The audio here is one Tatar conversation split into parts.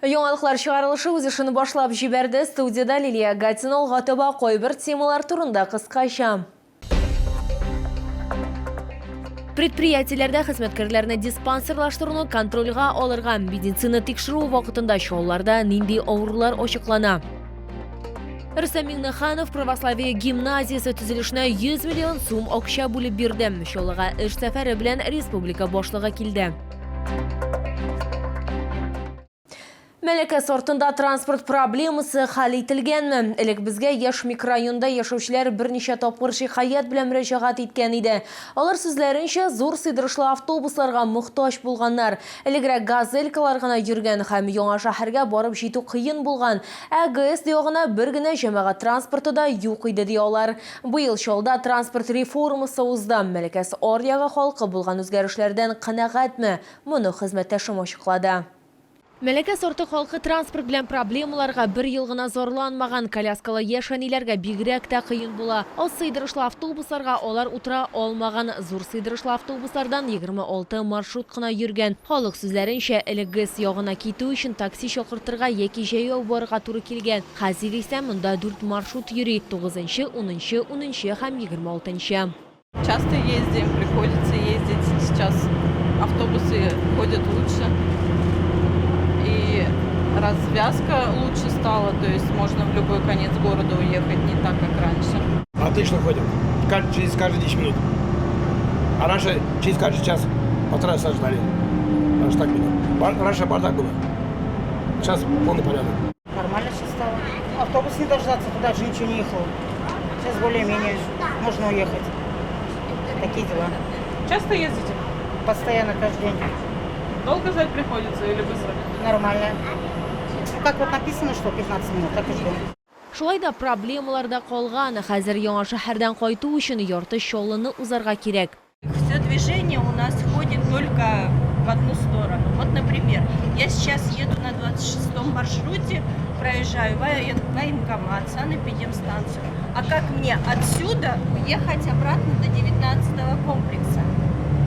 Яңалыклар чыгарылышы үз эшен башлап җибәрде. Студиядә Лилия Гатина алга таба кайбер темалар турында кыскача. Предприятиеләрдә хезмәткәрләрне диспансерлаштыруны контрольгә алырга, медицина тикшерүе вакытында чалларда нинди авырулар ачыклана. Рөстәм Миңнеханов православие гимназиясе төзелешенә 100 миллион сум акча бүлеп бирде. Чаллыга эш сәфәре белән республика башлыгы килде. Мәләкәс артында транспорт проблемасы хәл ителгәнме? Элек безгә яшь микрорайонда яшәүчеләр берничә тапкыр шикаять белән мөрәҗәгать иткән иде. Алар сүзләренчә, зур сыйдырышлы автобусларга мохтаҗ булганнар. Элегрәк газелькалар гына йөргән һәм яңа шәһәргә барып җитү кыен булган. Ә ГЭС ягына бер генә җәмәгать транспорты да юк иде, ди алар. Быел Чаллыда транспорт реформасы узды. Мәләкәс аръягы халкы булган үзгәрешләрдән канәгатьме? Моны хезмәттәшем ачыклады. Мәләкәс арты халкы транспорт белән проблемаларга бер ел гына зарланмаган. Коляскалы яшь әниләргә бигрәк тә кыен була. Аз сыйдырышлы автобусларга алар утыра алмаган. Зур сыйдырышлы автобуслардан 26 маршрут кына йөргән. Халык сүзләренчә, элек ГЭС ягына китү өчен такси чакыртырга яки җәяү барырга туры килгән. Хәзер исә монда дүрт маршрут йөри, тугызынчы, унынчы, унынчы һәм 26 нчы. Часто ездим, приходится ездить. Сейчас автобусы ходят лучше. И развязка лучше стала, то есть можно в любой конец города уехать, не так, как раньше. Отлично ходят. Через каждые 10 минут. А раньше через каждый час полтора часа ждали. Раньше так было. Раньше бардак было. Сейчас полный порядок. Нормально все стало. Автобус не дождаться, туда же ничего не ехало. Сейчас более-менее можно уехать. Такие дела. Часто ездите? Постоянно, каждый день. Долго ждать приходится или быстро? Нормально. Ну, как вот написано, что 15 минут, так и ждем. Шулай да проблемалар да калган. Хәзер яңа шәһәрдән кайту өчен ярты Чаллыны узарга кирәк. Все движение у нас ходит только в одну сторону. Вот, например, я сейчас еду на 26-м маршруте, проезжаю военкомат, санэпидемстанцию. А как мне отсюда уехать обратно до 19-го комплекса?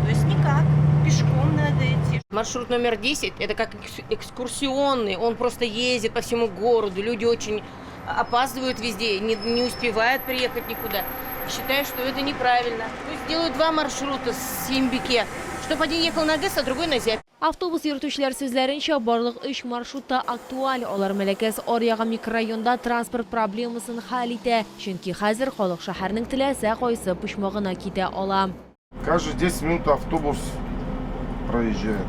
То есть никак, пешком надо идти. Маршрут номер 10 – это как экскурсионный, он просто ездит по всему городу, люди очень опаздывают везде, не успевают приехать никуда. Считаю, что это неправильно. Пусть сделают два маршрута с Симбике, чтобы один ехал на ГЭС, а другой на Зябь. Автобус йөртүчеләр сүзләренчә, барлык өч маршрут та актуаль. Алар Мәләкәс аръягы микрорайонда транспорт проблемасын хәл итә. Чөнки хәзер халык шәһәрнең теләсә кайсы почмагына китә ала. Каждые 10 минут автобус проезжает.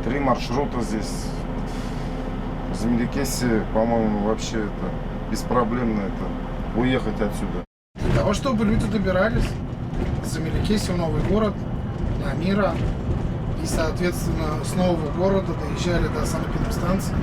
Три маршрута здесь. В Землекесе, по-моему, вообще это беспроблемно это уехать отсюда. Для того, чтобы люди добирались с Мелекесси в новый город, на Мира, и, соответственно, с нового города доезжали до санэпидемстанции,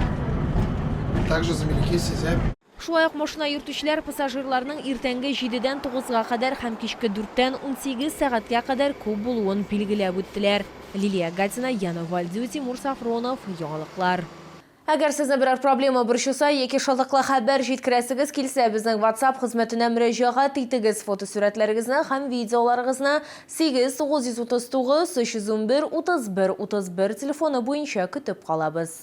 также за Мелекесси, Зябь. Шулай ук машина йөртүчеләр пассажирларның иртәнге 7-дән 9-га кадәр һәм кичке 4-тән 18 сәгатькә кадәр күп булуын билгеләп үттеләр. Лилия Гатина, Яна Вальдю, Тимур Сафронов, Яңалыклар. Әгәр сезне берәр проблема борчыса яки шатлыклы хәбәр җиткерәсегез килсә, безнең WhatsApp хезмәтенә мөрәҗәгать итегез. Фотосурәтләрегезне һәм видеоларыгызны 8 939 311 31 31 телефоны буенча көтеп калабыз.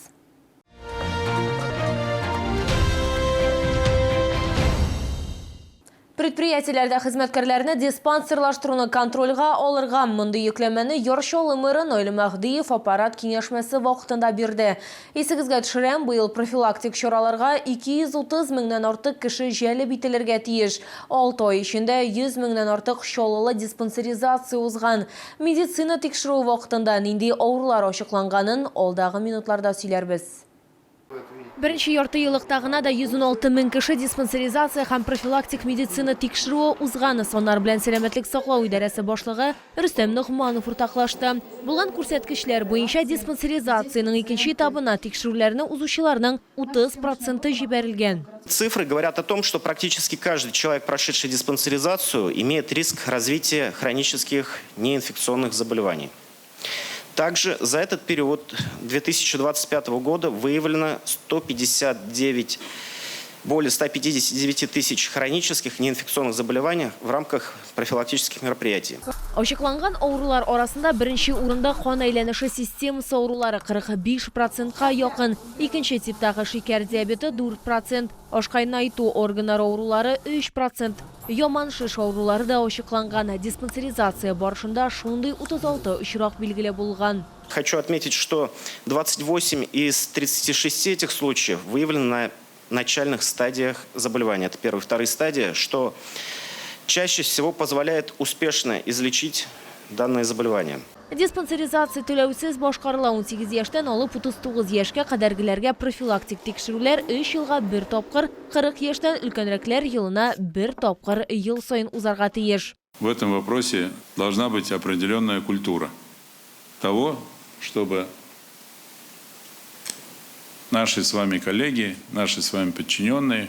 Предприятиеләрдә хезмәткәрләрне диспансерлаштыруны контрольгә алырга. Мондый йөкләмәне Яр Чаллы мэры Наил Мәһдиев аппарат киңәшмәсе вакытында бирде. Исегезгә төшерәм, быел профилактик чараларга 230 меңнән артык кеше җәлеп ителергә тиеш. Алты ай эчендә 100 меңнән артык чаллылы диспансеризация узган. Медицина тикшерүе вакытында нинди авырулар ачыкланганын алдагы минутларда сөйләрбез. Беренче ярты еллыкта гына да 116 мең кеше диспансеризация һәм профилактик медицина тикшерүе узган. Саннар белән сәламәтлек саклау идарәсе башлыгы Рөстәм Ногманов уртаклашты. Булган күрсәткечләр буенча диспансеризациянең икенче этабына тикшерүләрне узучыларның 30 проценты җибәрелгән. Цифры говорят о том, что практически каждый человек, прошедший диспансеризацию, имеет риск развития хронических неинфекционных заболеваний. Также за этот период 2025 года выявлено 159, более 159 тысяч хронических неинфекционных заболеваний в рамках профилактических мероприятий. Ачыкланган авырулар арасында беренче урында кан әйләнеше системасы авырулары, 45 процентка якын, икенче типтагы шикәр диабеты, 4 процент, ашкайнайту органнары авырулары, 3 процент, яман шеш авырулары да ачыкланган. Диспансеризация барышында шундый 36 очрак билгеле булган. Хочу отметить, что 28 из 36 этих случаев выявлены на начальных стадиях заболевания. Это первая и вторая стадия, что чаще всего позволяет успешно излечить данное заболевание. Диспансеризация түләүсез башкарыла. 18 яшьтән алып 39 яшькә кадәргеләргә профилактик тикшерүләр 3 елга бер тапкыр, 40 яшьтән өлкәнрәкләр елына бер тапкыр ел саен узарга тиеш. В этом вопросе должна быть определенная культура того, чтобы наши с вами коллеги, наши с вами подчиненные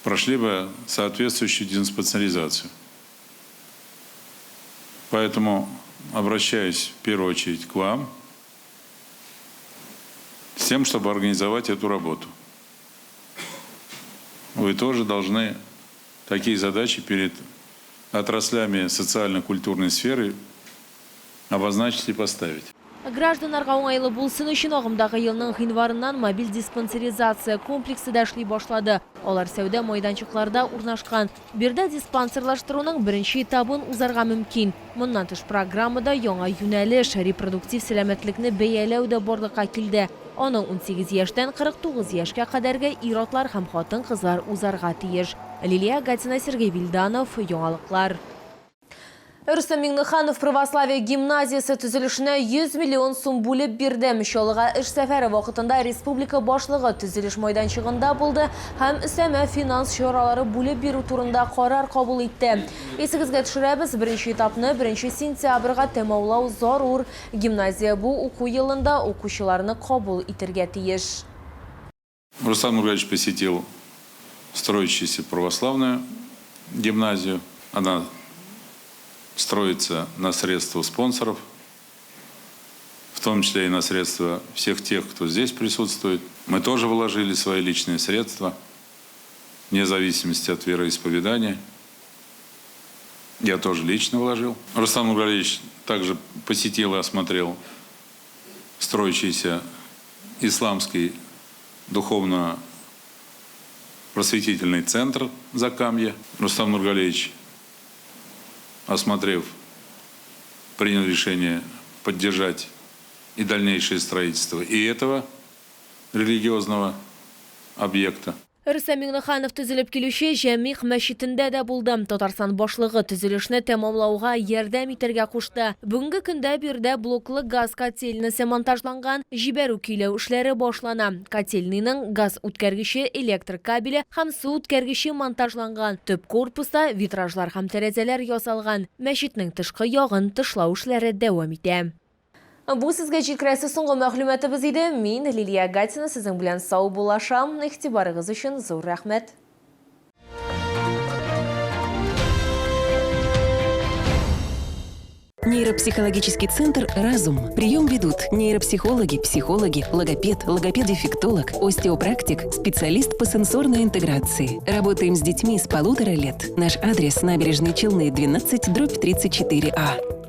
прошли бы соответствующую диспансеризацию. Поэтому обращаюсь в первую очередь к вам с тем, чтобы организовать эту работу. Вы тоже должны такие задачи перед отраслями социально-культурной сферы обозначить и поставить. Гражданнарга уңайлы булсын өчен агымдагы елның гыйнварыннан мобиль диспансеризация комплексы да эшли башлады. Алар сәүдә майданчыкларда урнашкан. Биредә диспансерлаштыруның беренче этабын узарга мөмкин. Моннан тыш программада яңа юнәлеш, репродуктив сәламәтлекне бәяләү дә барлыкка килде. Аны 18 яшьтән 49 яшькә кадәрге ир-атлар һәм хатын-кызлар узарга тиеш. Лилия Гатина, Сергей Вильданов, Яңалыклар. Рөстәм Миңнеханов православие гимназиясе төзелешенә 100 миллион сум бүлеп бирде. Чаллыга эш сәфәре вакытында республика башлыгы төзелеш майданчыгында булды һәм өстәмә финанс чаралары бүлеп бирү турында карар кабул итте. Исегезгә төшерәбез, беренче этапны 1 сентябрьгә тәмамлау зарур. Гимназия бу уку елында укучыларны кабул итәргә тиеш. Рустам Нургалиевич посетил строящуюся православную гимназию. Она строится на средства спонсоров, в том числе и на средства всех тех, кто здесь присутствует. Мы тоже вложили свои личные средства, вне зависимости от вероисповедания. Я тоже лично вложил. Рустам Нургалиевич также посетил и осмотрел строящийся исламский духовно-просветительный центр Закамье. Рустам Нургалиевич, осмотрев, принял решение поддержать и дальнейшее строительство и этого религиозного объекта. Рөстәм Миңнеханов төзелеп килүче Җәмигъ мәчетендә дә булды. Татарстан башлыгы төзелешне тәмамлауга ярдәм итәргә кушты. Бүгенге көндә биредә блоклы газ котельныйсы монтажланган, җибәрү көйләү эшләре башлана. Котельныйның газ үткәргече, электр кабеле һәм су үткәргече монтажланган. Төп корпуста витражлар һәм тәрәзәләр ясалган. Мәчетнең тышкы ягын тышлау эшләре дәвам итә. Бу сезгә җиткерәсе соңгы мәгълүматыбыз иде. Мин Лилия Гатина сезнең белән саубуллашам. Игътибарыгыз өчен зур рәхмәт. Нейропсихологический центр «Разум». Прием ведут нейропсихологи, психологи, логопед, логопед-дефектолог, остеопрактик, специалист по сенсорной интеграции. Работаем с детьми с 1,5 лет. Наш адрес: Набережные Челны, 12, дробь 34А.